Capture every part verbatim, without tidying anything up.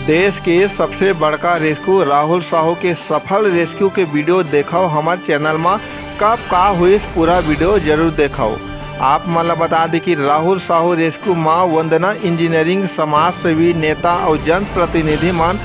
देश के सबसे बड़का रेस्क्यू राहुल साहू के सफल रेस्क्यू के वीडियो देखव हमर चैनल म। कब का हुइस पूरा वीडियो जरूर देखव। आप मन ल बता दी कि राहुल साहू रेस्क्यू म वंदना इंजीनियरिंग, समाज सेवी, नेता अउ जनप्रतिनिधि मन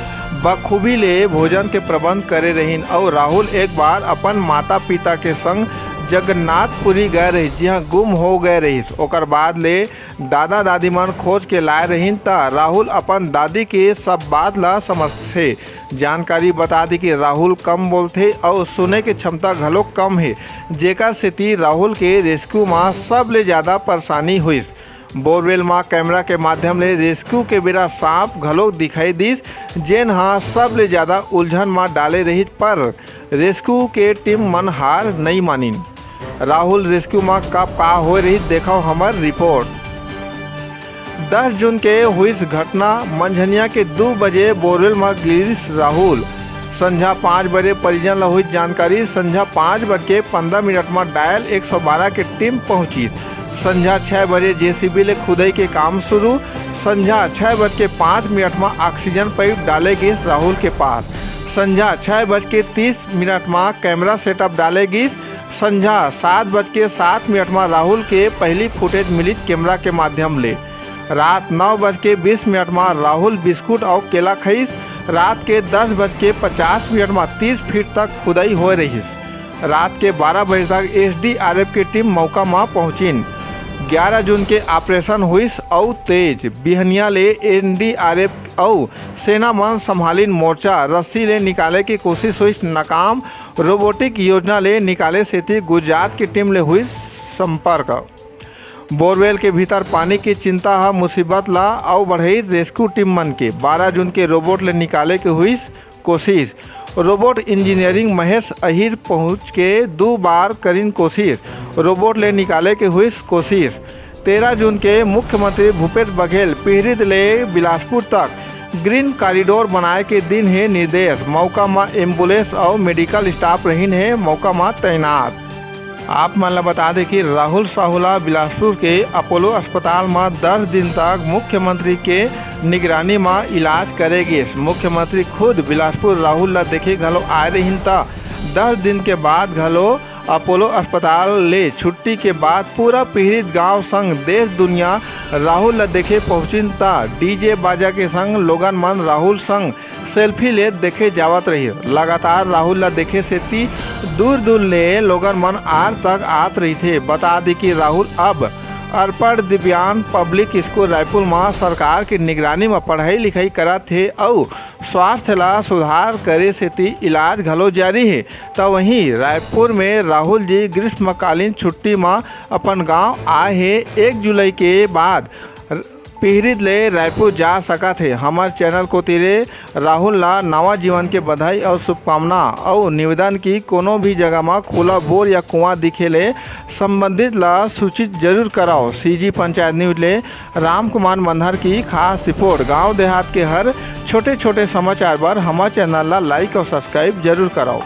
बखूबी ले भोजन के प्रबंध करे रहिन अउ राहुल एक बार अपन माता पिता के संग जगन्नाथपुरी गए रहिस, जिहां गुम हो गए रहिस। ओकर बाद ले दादा दादी मन खोज के लाए रहिन त राहुल अपन दादी के सब बात ला समझथे। जानकारी बता दी कि राहुल कम बोलथे अउ सुने के क्षमता घलो कम हे, जेकर सेती राहुल के रेस्क्यू म सबले ज्यादा परेशानी होइस। बोरवेल म कैमरा के माध्यम ले रेस्क्यू के बेरा सांप घलो दिखाई दिस, जेन ह सबले ज्यादा उलझन म डाले रहिस, पर रेस्क्यू के टीम मन हार नइ मानिन। राहुल रेस्क्यू म का, का होए रहिस, देखव हमर रिपोर्ट। दस जून के हुइस घटना, मंझनिया के दू बजे बोरवेल म गिरिस राहुल। संझा पाँच बजे परिजन ल हुइस जानकारी। संझा पाँच बज के पंद्रह मिनट म डायल एक सौ बारह के टीम पहुंचिस। संझा छह बजे जेसीबी ले खुदई के काम शुरू। संझा छह बज के पाँच मिनट म ऑक्सीजन पाइप डाले गिस राहुल के पास। संझा छह बज के तीस मिनट म कैमरा सेटअप डाले गिस। संझा सात बज के सात मिनट म राहुल के पहली फुटेज मिलिस कैमरा के माध्यम ले। रात नौ बज के बीस मिनट म राहुल बिस्कुट अउ केला खइस। रात के दस बज के पचास मिनट म तीस फीट तक खुदई होए रहिस। रात के बारह बजे तक एसडीआरएफ के टीम मौका म पहुंचिन। ग्यारह जून के ऑपरेशन हुइस अउ तेज। बिहनिया ले एनडीआरएफ अउ सेना मन संभालिन मोर्चा। रस्सी ले निकाले के कोशिश हुइस नाकाम। रोबोटिक योजना ले निकाले सेती गुजरात के टीम ले हुइस संपर्क। बोरवेल के भीतर पानी के चिंता ह मुसीबत ला अउ बढ़ाइस रेस्क्यू टीम मन के। बारह जून के रोबोट ले निकाले के हुइस कोशिश। रोबोट इंजीनियरिंग महेश अहिर पहुंच के दू बार करिन कोशिश। रोबोट ले निकाले के हुइस कोशिश। तेरह जून के मुख्यमंत्री भूपेश बघेल पीहरिद ले बिलासपुर तक ग्रीन कॉरिडोर बनाए के दिन हे निर्देश। मौका म एम्बुलेंस अउ मेडिकल स्टाफ रहिन हे मौका म तैनात। आप मन ल बता दे कि राहुल साहू ला बिलासपुर के अपोलो अस्पताल म दस दिन तक मुख्यमंत्री के निगरानी म इलाज करे गिस। मुख्यमंत्री खुद बिलासपुर राहुल ला देखे घलो आए रहिन, त दस दिन के बाद घलो अपोलो अस्पताल ले छुट्टी के बाद पूरा पीड़ित गांव संग देश दुनिया राहुल ला देखे पहुंचिन, त डीजे बाजा के संग लोगन मन राहुल संग सेल्फी लेत देखे जावत रहिस। लगातार राहुल ला देखे सेती दूर-दूर ले लोगन मन आर तक आत रहिथे। बता दी कि राहुल अब अरपड़ दिव्यांग पब्लिक स्कूल रायपुर म सरकार के निगरानी म पढ़ाई लिखाई करत हे अउ स्वास्थ्य ला सुधार करे सेती इलाज घलो जारी हे। त वहीं रायपुर में राहुल जी ग्रीष्मकालीन छुट्टी म अपन गांव आए हे। एक जुलाई के बाद पीहरिद ले रायपुर जा सकत हे। हमर चैनल कोति ले राहुल ला नवा जीवन के बधाई अउ शुभकामना अउ निवेदन कि कोनो भी जगह म खुला बोर या कुआं दिखे ले संबंधित ला सूचित जरूर कराओ। सीजी पंचायत न्यूज ले राम कुमार मंधार की खास रिपोर्ट। गांव देहात के हर छोटे-छोटे समाचार बर हमर चैनल ला लाइक अउ सब्सक्राइब जरूर कराओ।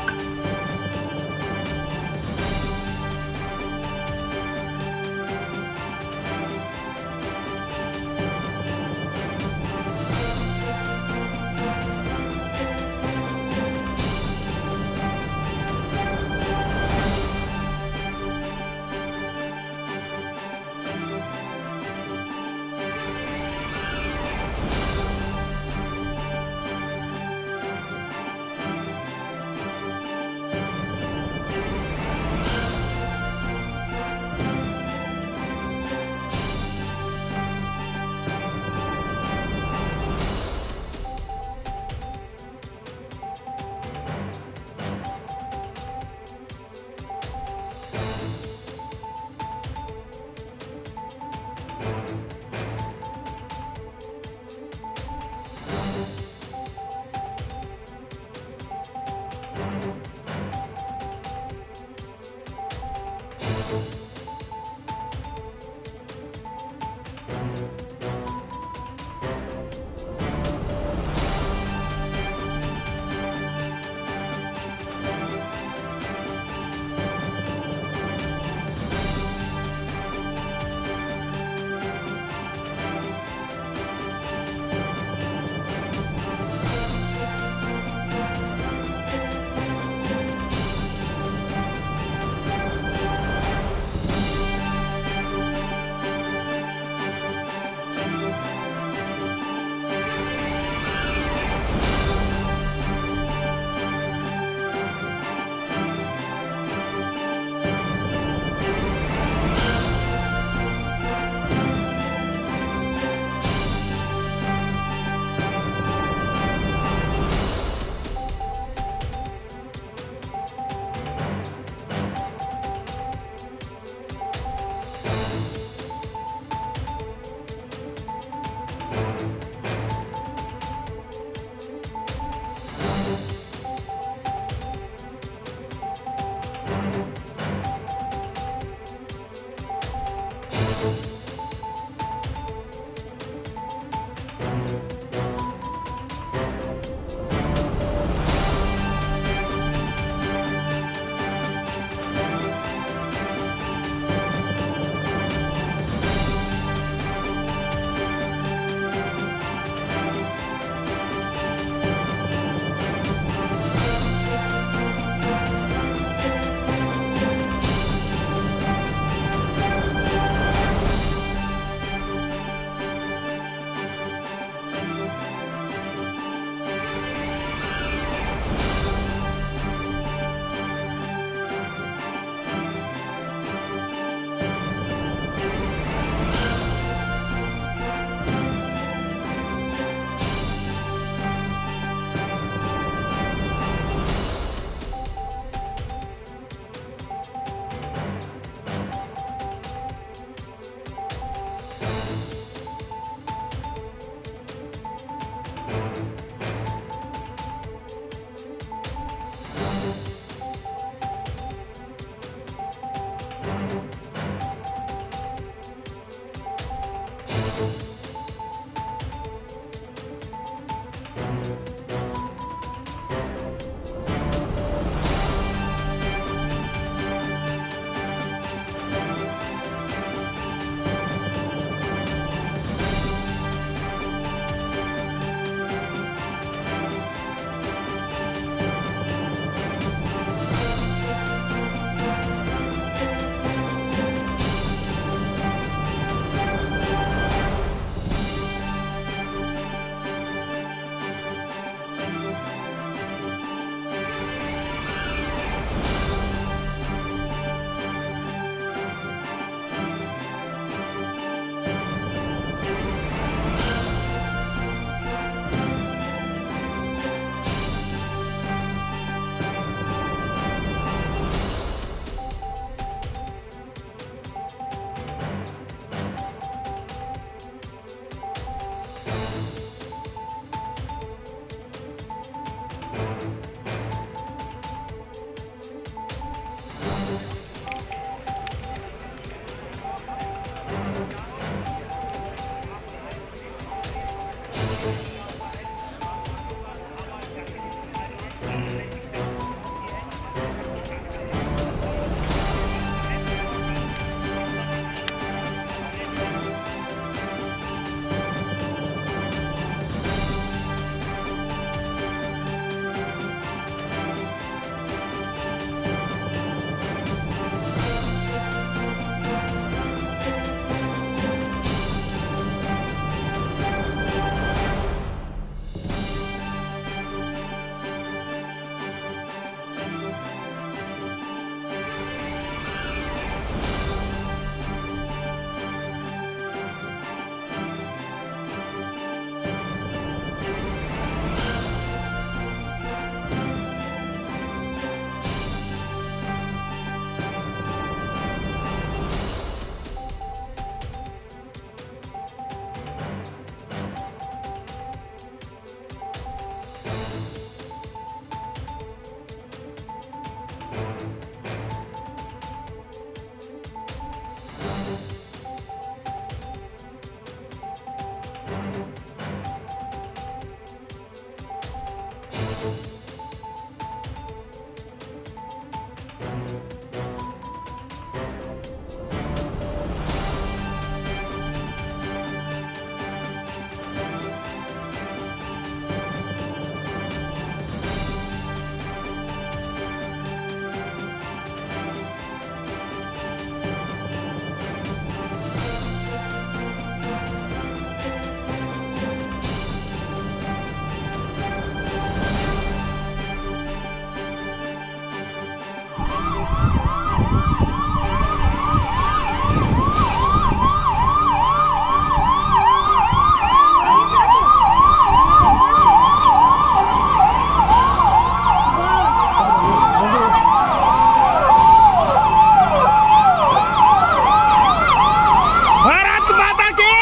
भारत माता की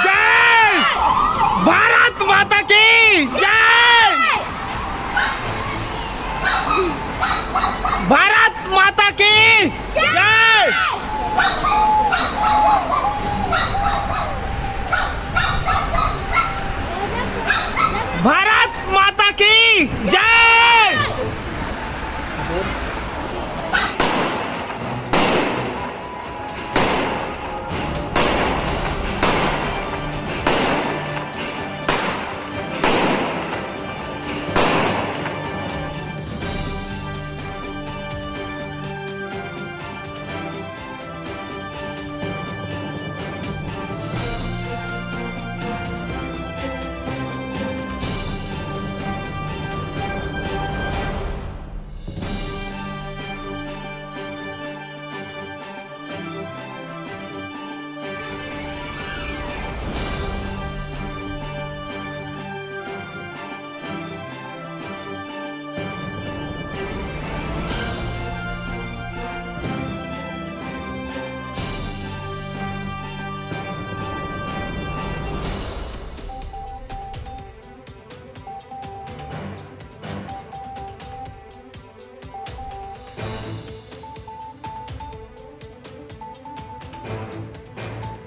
जय। भारत माता की जय। भारत माता की जय। भारत माता की जय।